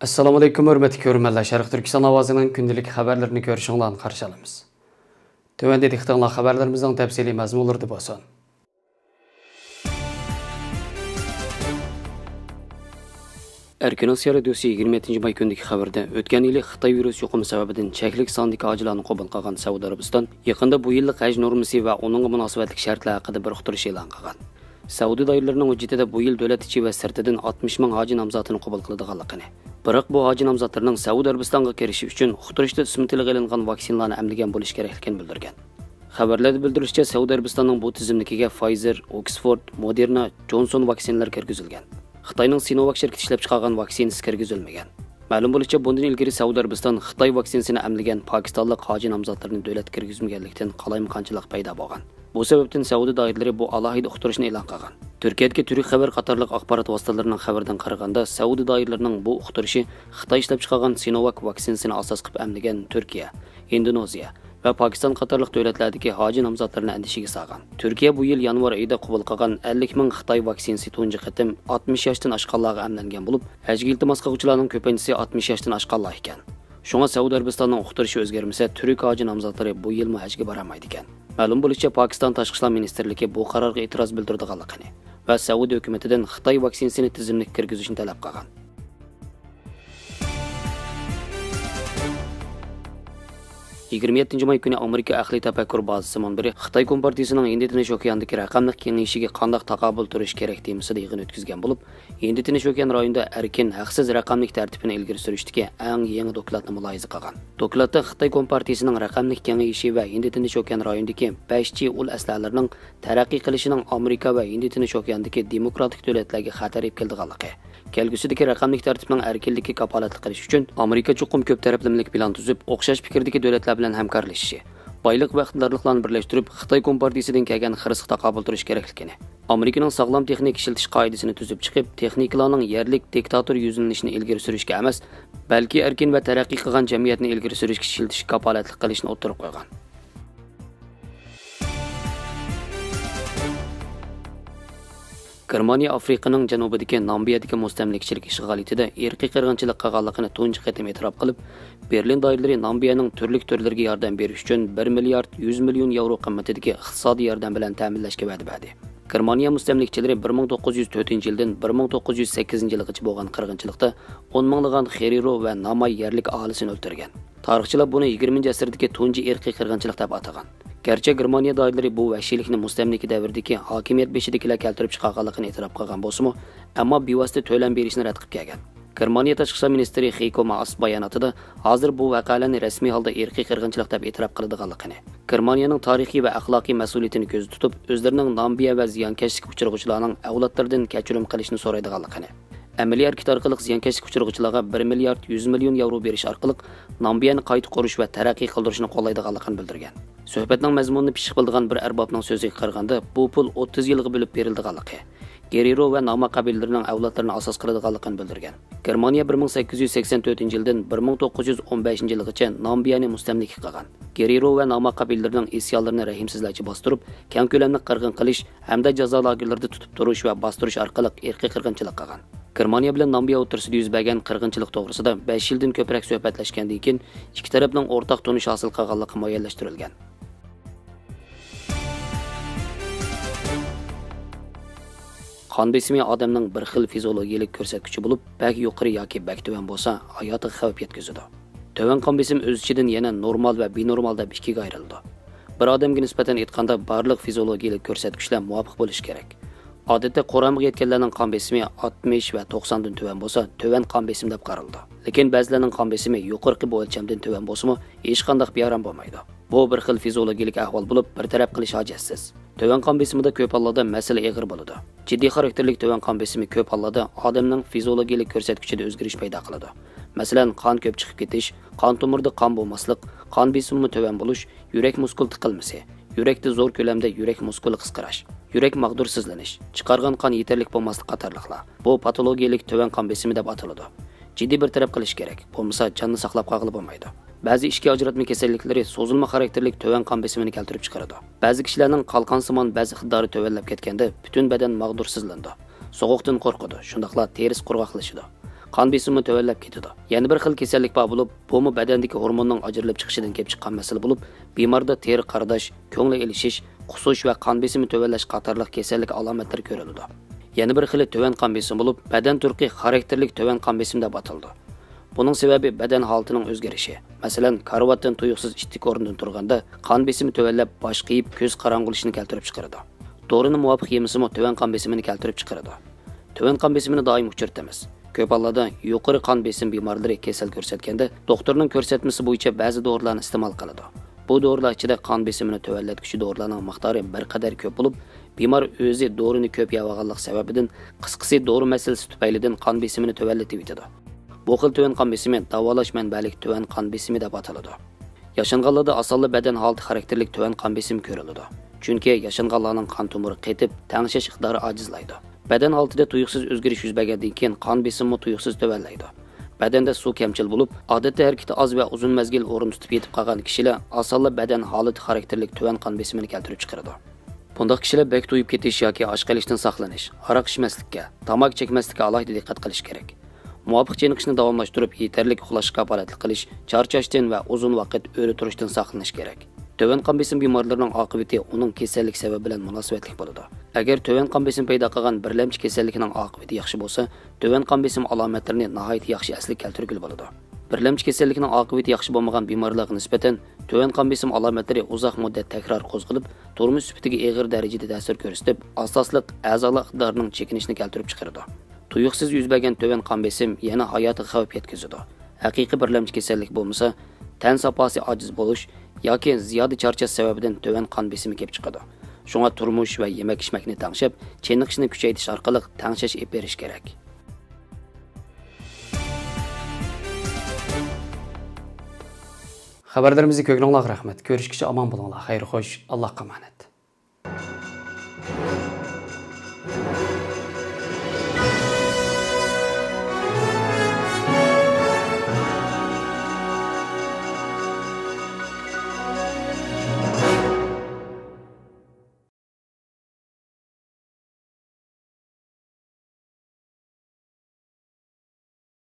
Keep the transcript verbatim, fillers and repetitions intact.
ئەسسالامۇئەلەيكۇم، ھۆرمەتلىك كۆرۈرمەنلەر. شەرقىي تۈركىستان ئاۋازىنىڭ كۈندىلىك خەۋەرلىرىنى كۆرۈشۈڭلارنى قارشى ئالىمىز. تۆۋەندە دىققىتىڭلار خەۋەرلىرىمىزنىڭ تەپسىلىي مەزمۇنلىرىدا بولسۇن. ئەركىن ئاسىيا رادىيوسى يىگىرمە يەتتىنچى ماي كۈنىدىكى خەۋىرىدە، ئۆتكەن يىلى خىتاي ۋىرۇس يۇقۇمى سەۋەبىدىن چەكلىك ساندىكى ھاجىلارنى قوبۇل قىلغان سەئۇدى ئەرەبىستان يېقىندا بۇ يىللىق ھەج نورمىسى ۋە ئۇنىڭغا مۇناسىۋەتلىك شەرتلەر ھەققىدە بىر ئۇقتۇرۇش ئېلان قىلغان. سەئۇدى دائىرىلىرىنىڭ ھۆججىتىدە بۇ يىل دۆلەت ئىچى ۋە سىرتىدىن ئاتمىش مىڭ ھاجى نامزاتىنى قوبۇل قىلىدىغانلىقىنى، بىراق بۇ ھاجى نامزاتلىرىنىڭ سەئۇدى ئەرەبىستانغا كىرىشى ئۈچۈن ئۇقتۇرۇشتا ئىسمى تىلغا ئېلىنغان ۋاكسىنىلارنى ئەملىگەن بولۇشى كېرەكلىكىنى بىلدۈرگەن. خەۋەرلەردە بىلدۈرۈلۈشىچە، سەئۇدى ئەرەبىستاننىڭ بۇ تىزىملىكىگە فايزېر، ئوكسفورد، مودېرنا، جونسون ۋاكسىنىلىرى كىرگۈزۈلگەن. خىتاينىڭ سىنوۋاك شىركىتى ئىشلەپچىقارغان ۋاكسىنىسى كىرگۈزۈلمىگەن. مەلۇم بولۇشىچە، بۇندىن ئىلگىرى سەئۇدى ئەرەبىستان خىتاي ۋاكسىنىسىنى ئەملىگەن پاكىستانلىق ھاجى نامزاتلىرىنى دۆلەتكە كىرگۈزمىگەنلىكتىن قالايمىقانچىلىق پەيدا بولغان. بۇ سەۋەبتىن سەئۇدى دائىرىلىرى بۇ ئالاھىدە ئۇقتۇرۇشنى ئېلان قىلغان. تۈركىيەدىكى تۈرك خەۋەر قاتارلىق ئاخبارات ۋاسىتىلىرىنىڭ خەۋىرىدىن قارىغاندا، سەئۇدى دائىرىلىرىنىڭ بۇ ئۇقتۇرۇشى خىتاي ئىشلەپچىقارغان سىنوۋاك ۋاكسىنىسىنى ئاساس قىلىپ ئەملىگەن تۈركىيە، ئىندونېزىيە ۋە پاكىستان قاتارلىق دۆلەتلەردىكى ھاجى نامزاتلىرىنى ئەندىشىگە سالغان. تۈركىيە بۇ يىل يانۋار ئېيىدا قوبۇل قىلغان ئەللىك مىڭ خىتاي ۋاكسىنىسى تۇنجى قېتىم ئاتمىش ياشتىن ئاشقانلارغا ئەملەنگەن بولۇپ، ھەجگە ئىلتىماس قىلغۇچىلارنىڭ كۆپىنچىسى ئاتمىش ياشتىن ئاشقانلار ئىكەن. شۇڭا سەئۇدى ئەرەبىستاننىڭ ئۇقتۇرۇشى ئۆزگەرمىسە، تۈرك ھاجى نامزاتلىرى بۇ يىلمۇ ھەجگە بارالمايدىكەن. مەلۇم بولۇشىچە، پاكىستان تاشقى ئىشلار مىنىستىرلىكى بۇ قارارغا ئېتىراز بىلدۈرىدىغانلىقىنى ۋە سەئۇدى ھۆكۈمىتىدىن خىتاي ۋاكسىنىسىنى تىزىملىككە كىرگۈزۈشنى تەلەپ قىلغان. يىگىرمە يەتتىنچى ماي كۈنى ئامېرىكا ئەقلىي تەپەككۇر بازىسى مۇنبىرى خىتاي كومپارتىيىسىنىڭ ھىندى تىنچ ئوكياندىكى رەقەملىك كېڭىيىشىگە قانداق تاقابىل تۇرۇش كېرەك تېمىسىدا يىغىن ئۆتكۈزگەن بولۇپ، ھىندى تىنچ ئوكيان رايونىدا ئەركىن، ھەقسىز رەقەملىك تەرتىپنى ئىلگىرى سۈرۈشتىكى ئەڭ يېڭى دوكلاتنى مۇلاھىزە قىلغان. دوكلاتتا خىتاي كومپارتىيىسىنىڭ رەقەملىك كېڭىيىشى ۋە ھىندى تىنچ ئوكيان رايونىدىكى بەش جى ئۇل ئەسلىھەلىرىنىڭ تەرەققىي قىلىشىنىڭ ئامېرىكا ۋە ھىندى تىنچ ئوكياندىكى دېموكراتىك دۆلەتلەرگە خەتەر ئېلىپ كېلىدىغانلىقى، كەلگۈسىدىكى رەقەملىك تەرتىپنىڭ ئەركىنلىككە كاپالەتلىك قىلىش ئۈچۈن ئامېرىكا چوقۇم كۆپ تەرەپلىمىلىك پىلان تۈزۈپ، ئوخشاش پىكىردىكى دۆلەتلەر بىلەن ھەمكارلىشىشى، بايلىق ۋە ئىقتىدارلىقلارنى بىرلەشتۈرۈپ، خىتاي كومپارتىيىسىدىن كەلگەن خىرىسقا تاقابىل تۇرۇش كېرەكلىكىنى، ئامېرىكىنىڭ ساغلام تېخنىكا ئىشلىتىش قائىدىسىنى تۈزۈپ چىقىپ، تېخنىكىلارنىڭ يەرلىك دىكتاتور يۈزلىنىشىنى ئىلگىرى سۈرۈشكە ئەمەس، بەلكى ئەركىن ۋە تەرەققىي قىلغان جەمئىيەتنى ئىلگىرى سۈرۈشكە ئىشلىتىشكە كاپالەتلىك قىلىشىنى ئوتتۇرىغا قويغان. گېرمانىيە ئافرىقىنىڭ جەنۇبىدىكى نامىبىيەدىكى مۇستەملىكىچىلىك ئىشغالىيىتىدە ئىرقىي قىرغىنچىلىق قىلغانلىقىنى تۇنجى قېتىم ئېتىراپ قىلىپ، بېرلىن دائىرىلىرى نامىبىيەنىڭ تۈرلۈك تۈرلىرىگە ياردەم بېرىش ئۈچۈن بىر مىليارد يۈز مىليون ياۋرو قىممىتىدىكى ئىقتىسادىي ياردەم بىلەن تەمىنلەشكە ۋەدە بەردى. گېرمانىيە مۇستەملىكىچىلىرى بىر مىڭ توققۇز يۈز تۆتىنچى يىلدىن بىر مىڭ توققۇز يۈز سەككىزىنچى يىلغىچە بولغان قىرغىنچىلىقتا ئون مىڭلىغان خېرىرو ۋە ناماي يەرلىك ئاھالىسىنى ئۆلتۈرگەن. تارىخچىلار بۇنى يىگىرمىنچى ئەسىردىكى تۇنجى ئىرقىي قىرغىنچىلىق دەپ ئاتىغان. گەرچە گېرمانىيە دائىرىلىرى بۇ ۋەھشىيلىكنى مۇستەملىكە دەۋرىدىكى ھاكىمىيەت بېشىدىكىلەر كەلتۈرۈپ چىقارغانلىقىنى ئېتىراپ قىلغان بولسىمۇ، ئەمما بىۋاسىتە تۆلەم بېرىشنى رەت قىلىپ كەلگەن. گېرمانىيە تاشقى ئىشلار مىنىستىرى خېيكو مائاس باياناتىدا ھازىر بۇ ۋەقەلەرنى رەسمىي ھالدا ئىرقىي قىرغىنچىلىق دەپ ئېتىراپ قىلىدىغانلىقىنى، گېرمانىيەنىڭ تارىخىي ۋە ئەخلاقىي مەسئۇلىيىتىنى كۆزدە تۇتۇپ، ئۆزلىرىنىڭ نامىبىيە ۋە زىيانكەشلىككە ئۇچرىغۇچىلارنىڭ ئەۋلادلىرىدىن كەچۈرۈم قىلىشنى سورايدىغانلىقىنى، ئەمەلىي ھەرىكىتى ئارقىلىق زىيانكەشلىككە ئۇچرىغۇچىلارغا بىر مىليارد يۈز مىليون ياۋرو بېرىش ئارقىلىق نامىبىيەنى قايتا قۇرۇش ۋە تەرەققىي قىلدۇرۇشنى قوللايدىغانلىقىنى بىلدۈرگەن. سۆھبەتنىڭ مەزمۇنىنى پىششىق بىلىدىغان بىر ئەربابنىڭ سۆزىگە قارىغاندا، بۇ پۇل ئوتتۇز يىلغا بۆلۈپ بېرىلىدىغانلىقى، گېررېرو ۋە ناما قەبىلىلىرىنىڭ ئەۋلادلىرىنى ئاساس قىلىدىغانلىقىنى بىلدۈرگەن. گېرمانىيە بىر مىڭ سەككىز يۈز سەكسەن تۆتىنچى يىلدىن بىر مىڭ توققۇز يۈز ئون بەشىنچى يىلغىچە نامىبىيەنى مۇستەملىكە قىلغان. گېررېرو ۋە ناما قەبىلىلىرىنىڭ ئىسيانلىرىنى رەھىمسىزلەرچە باستۇرۇپ، كەڭ كۆلەملىك قىرغىن قىلىش ھەمدە جازا لاگېرلىرىدا تۇتۇپ تۇرۇش ۋە باستۇرۇش ئارقىلىق ئىرقىي قىرغىنچىلىق قىلغان. گېرمانىيە بىلەن نامىبىيە ئوتتۇرىسىدا يۈز بەرگەن قىرغىنچىلىق توغرىسىدا بەش يىلدىن كۆپرەك سۆھبەتلەشكەندىن كېيىن، ئىككى تەرەپنىڭ ئورتاق تونۇش ھاسىل قىلغانلىقى مۇئەييەنلەشتۈرۈلگەن. قان بېسىمى ئادەمنىڭ بىر خىل فىزىئولوگىيەلىك كۆرسەتكۈچى بولۇپ، بەك يۇقىرى ياكى بەك تۆۋەن بولسا، ھاياتىغا خەۋپ يەتكۈزىدۇ. تۆۋەن قان بېسىم ئۆز ئىچىدىن يەنە نورمال ۋە بىنورمال دەپ ئىككىگە ئايرىلىدۇ. بىر ئادەمگە نىسبەتەن ئېيتقاندا، بارلىق فىزىئولوگىيەلىك كۆرسەتكۈچلەر مۇۋاپىق بولۇشى كېرەك. ئادەتتە قورامىغا يەتكەنلەرنىڭ قان بېسىمى ئاتمىش ۋە توقساندىن تۆۋەن بولسا، تۆۋەن قان بېسىم دەپ قارىلىدۇ. لېكىن بەزىلەرنىڭ قان بېسىمى يۇقىرىقى بۇ ئۆلچەمدىن تۆۋەن بولسىمۇ، ھېچقانداق بىئارام بولمايدۇ. بۇ بىر خىل فىزىئولوگىيەلىك ئەھۋال بولۇپ، بىر تەرەپ قىلىش ھاجەتسىز. تۆۋەن قان بېسىمىدا كۆپ ھاللاردا مەسىلە ئېغىر بولىدۇ. جىددىي خاراكتېرلىك تۆۋەن قان بېسىمى كۆپ ھاللاردا ئادەمنىڭ فىزىئولوگىيەلىك كۆرسەتكۈچىدە ئۆزگىرىش پەيدا قىلىدۇ. مەسىلەن، قان كۆپ چىقىپ كېتىش، قان تومۇرىدا قان بولماسلىق، قان بېسىمىمۇ تۆۋەن بولۇش، يۈرەك مۇسكۇل تىقىلمىسى، يۈرەكتە زور كۆلەمدە يۈرەك مۇسكۇلى قىسقىراش، يۈرەك ماغدۇرسىزلىنىش، چىقارغان قان يېتەرلىك بولماسلىق قاتارلىقلار. بۇ پاتولوگىيەلىك تۆۋەن قان بېسىمى دەپ ئاتىلىدۇ. جىددىي بىر تەرەپ قىلىش كېرەك، بولمىسا جاننى ساقلاپ قالغىلى بولمايدۇ. بەزى ئىچكى ئاجراتما كېسەللىكلىرى سوزۇلما خاراكتېرلىك تۆۋەن قان بېسىمىنى كەلتۈرۈپ چىقىرىدۇ. بەزى كىشىلەرنىڭ قالقانسىمان بەز ئىقتىدارى تۆۋەنلەپ كەتكەندە، پۈتۈن بەدەن ماغدۇرسىزلىنىدۇ، سوغۇقتىن قورقىدۇ، شۇنداقلا تېرىسى قۇرغاقلىشىدۇ. قان بېسىمى تۆۋەنلەپ كېتىدۇ. يەنە بىر خىل كېسەللىك بار بولۇپ، بۇمۇ بەدەندىكى ھورموننىڭ ئاجرىلىپ چىقىشىدىن كېلىپ چىققان مەسىلە بولۇپ، بىماردا تېرە قارىداش، كۆڭلى ئېلىشىش، قۇسۇش ۋە قان بېسىمى تۆۋەنلەش قاتارلىق كېسەللىك ئالامەتلىرى كۆرۈلىدۇ. يەنە بىر خىلى تۆۋەن قان بېسىمى بولۇپ، بەدەن تۇرقى خاراكتېرلىك تۆۋەن قان بېسىمى دەپ ئاتىلىدۇ. بۇنىڭ سەۋەبى بەدەن ھالىتىنىڭ ئۆزگىرىشى. مەسىلەن، كارىۋاتتىن تۇيۇقسىز ئىتتىك ئورنىدىن تۇرغاندا، قان بېسىمى تۆۋەنلەپ، باش قېيىپ، كۆز قاراڭغۇلىشىنى كەلتۈرۈپ چىقىرىدۇ. دورىنى مۇۋاپىق يېمىسىمۇ تۆۋەن قان بېسىمىنى كەلتۈرۈپ چىقىرىدۇ. تۆۋەن قان بېسىمىنى دائىم ئۇچرىتىمىز. كۆپ ھاللاردا يۇقىرى قان بېسىم بىمارلىرى كېسەل كۆرسەتكەندە، دوختۇرنىڭ كۆرسەتمىسى بويىچە بەزى دورىلارنى ئىستېمال قىلىدۇ. بۇ دورىلار ئىچىدە قان بېسىمىنى تۆۋەنلەتكۈچى دورىلارنىڭ مىقدارى بىر قەدەر كۆپ بولۇپ، بىمار ئۆزى دورىنى كۆپ يەۋالغانلىق سەۋەبىدىن، قىسقىسى، دورا مەسىلىسى تۈپەيلىدىن قان بېسىمىنى تۆۋەنلىتىۋېتىدۇ. بۇ خىل تۆۋەن قان بېسىمى داۋالاش مەنبەلىك تۆۋەن قان بېسىمى دەپ ئاتىلىدۇ. ياشانغانلاردا ئاسانلا بەدەن ھالىتى خاراكتېرلىك تۆۋەن قان بېسىمى كۆرۈلىدۇ. چۈنكى ياشانغانلارنىڭ قان تومۇرى قېتىپ، تەڭشەش ئىقتىدارى ئاجىزلايدۇ. بەدەن ھالىتىدە تۇيۇقسىز ئۆزگىرىش يۈز بەرگەندىن كېيىن قان بېسىمىمۇ تۇيۇقسىز تۆۋەنلەيدۇ. بەدەندە سۇ كەمچىل بولۇپ، ئادەتتە ھەرىكىتى ئاز ۋە ئۇزۇن مەزگىل ئورۇن تۇتۇپ يېتىپ قالغان كىشىلەر ئاسانلا بەدەن ھالىتى خاراكتېرلىك تۆۋەن قان بېسىمىنى كەلتۈرۈپ چىقىرىدۇ. بۇنداق كىشىلەر بەك تويۇپ كېتىش ياكى ئاچ قېلىشتىن ساقلىنىش، ھاراق ئىچمەسلىككە، تاماكا چەكمەسلىككە ئالاھىدە دىققەت قىلىش كېرەك. مۇۋاپىق چېنىقىشنى داۋاملاشتۇرۇپ، يېتەرلىك ئۇخلاشقا كاپالەتلىك قىلىش، چارچاشتىن ۋە ئۇزۇن ۋاقىت ئۆرە تۇرۇشتىن ساقلىنىش كېرەك. تۆۋەن قان بېسىم بىمارلىرىنىڭ ئاقىۋىتى ئۇنىڭ كېسەللىك سەۋەبى بىلەن مۇناسىۋەتلىك بولىدۇ. ئەگەر تۆۋەن قان بېسىم پەيدا قىلغان بىرلەمچى كېسەللىكنىڭ ئاقىۋىتى ياخشى بولسا، تۆۋەن قان بېسىم ئالامەتلىرىنى ناھايىتى ياخشى ئەسلىگە كەلتۈرگىلى بولىدۇ. بىرلەمچى كېسەللىكنىڭ ئاقىۋىتى ياخشى بولمىغان بىمارلارغا نىسبەتەن، تۆۋەن قان بېسىم ئالامەتلىرى ئۇزاق مۇددەت تەكرار قوزغىلىپ، تۇرمۇش سۈپىتىگە ئېغىر دەرىجىدە تەسىر كۆرسىتىپ، ئاساسلىق ئەزالار ئىقتىدارىنىڭ چېكىنىشىنى كەلتۈرۈپ چىقىرىدۇ. تۇيۇقسىز يۈز بەرگەن تۆۋەن قان بېسىم يەنە ھاياتىغا خەۋپ يەتكۈزىدۇ. ھەقىقىي بىرلەمچى كېسەللىك بولمىسا، تەن ساپاسى ئاجىز بولۇش ياكى زىيادە چارچاش سەۋەبىدىن تۆۋەن قان بېسىمى كېلىپ چىقىدۇ. شۇڭا تۇرمۇش ۋە يېمەك-ئىچمەكنى تەڭشەپ، چېنىقىشنى كۈچەيتىش ئارقىلىق تەڭشەش ئېلىپ بېرىش كېرەك. خەۋەرلىرىمىزنى كۆرگىنىڭلارغا رەھمەت. كۆرۈشكىچە ئامان بولۇڭلار. خەير خوش. ئاللاھقا ئامانەت.